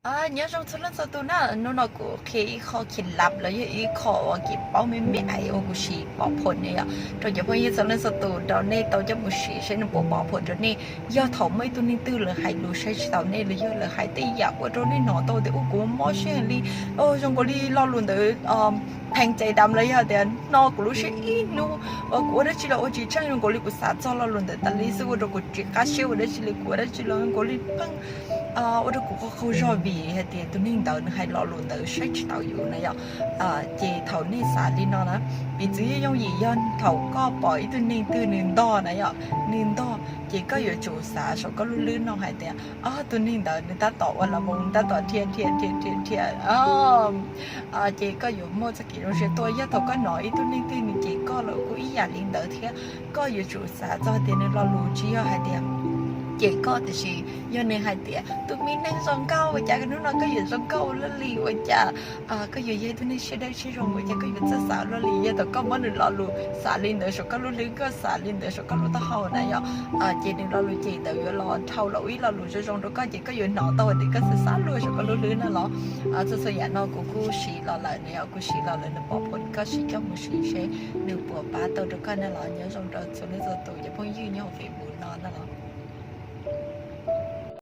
Nyob zoo txhua leej txhua tus na, hnub no kuv qhia ib qho khiv lab los yog ib qho uas kev paub me me uas kuv siv pov phom ne yom, rau cov phooj ywg txhua leej txhua tus rau nej tau coj mus siv saib nws puas pov phom rau nej. Yog thaum muaj ib tug neeg twg lawv hais lus saib tsis taus nej los yog lawv hais tej yam ua rau nej hnov tau tias ua kuv mob siab heev li, zoo nkaus li lo lus ntawd pheej ces dam los yog tias no kuv lub siab ib hnub uas kuv ua dab tsi los ua tsis tsheej, zoo nkaus li kuv xav txog lo lus ntawd tas li xwb ua rau kuv tsis qab siab ua dab tsi li, kuv ua dab tsi los zoo nkaus li pheej ua rau kuv qaug qaug zog vim hais tias tus neeg ntawd nws hais lo lus ntawd saib tsis taus yus na yom. Ces thaum nej xav li no na, piv txwv yooj yooj yim yog thaum koj pom ib tug neeg twg nws ntog na yom, nws ntog ces koj yuav tsum xav saum koj lub hlwb no hais tias, o, tus neeg ntawd nws tab tom ua la moo, tab tom dhia dhia dhia dhia dhia ces koj yuav muaj txoj kev zoo siab tuaj. Yog thaum koj hnov ib tug neeg twg nws cem koj los kuj ib yam li ntawd thiab, koj yuav tsum xav txog tias nws lo lus tsis yog hais tias cem koj, tiam sis yog nws hais tias tus me neeg zoo nkauj ua cas hnub no koj yuav zoo nkauj ua luaj li, ua cas koj yuav yog ib tug neeg siab dawb siab zoo ua cas koj yuav txawj xav ua luaj li. Yog thaum koj muab nws lo lus xav li ntawd saum koj lub hlwb, koj xav li ntawd saum koj lub taub hau na yom, ces nws lo lus cem ntawd yuav los dhau los ua ib lo lus zoo zoo rau koj ces koj yuav hnov tau tias koj xav xav luag saum koj lub hlwb na los. Txhua txhua yam no kuv kuj siv los lawm na yom, kuv siv los lawm nws pov phom, koj sim coj mus siv seb nws puas pab tau rau koj na los. Nyob zoo rau txhua leej txhua tus cov phooj ywg nyob hauv Facebook no na los.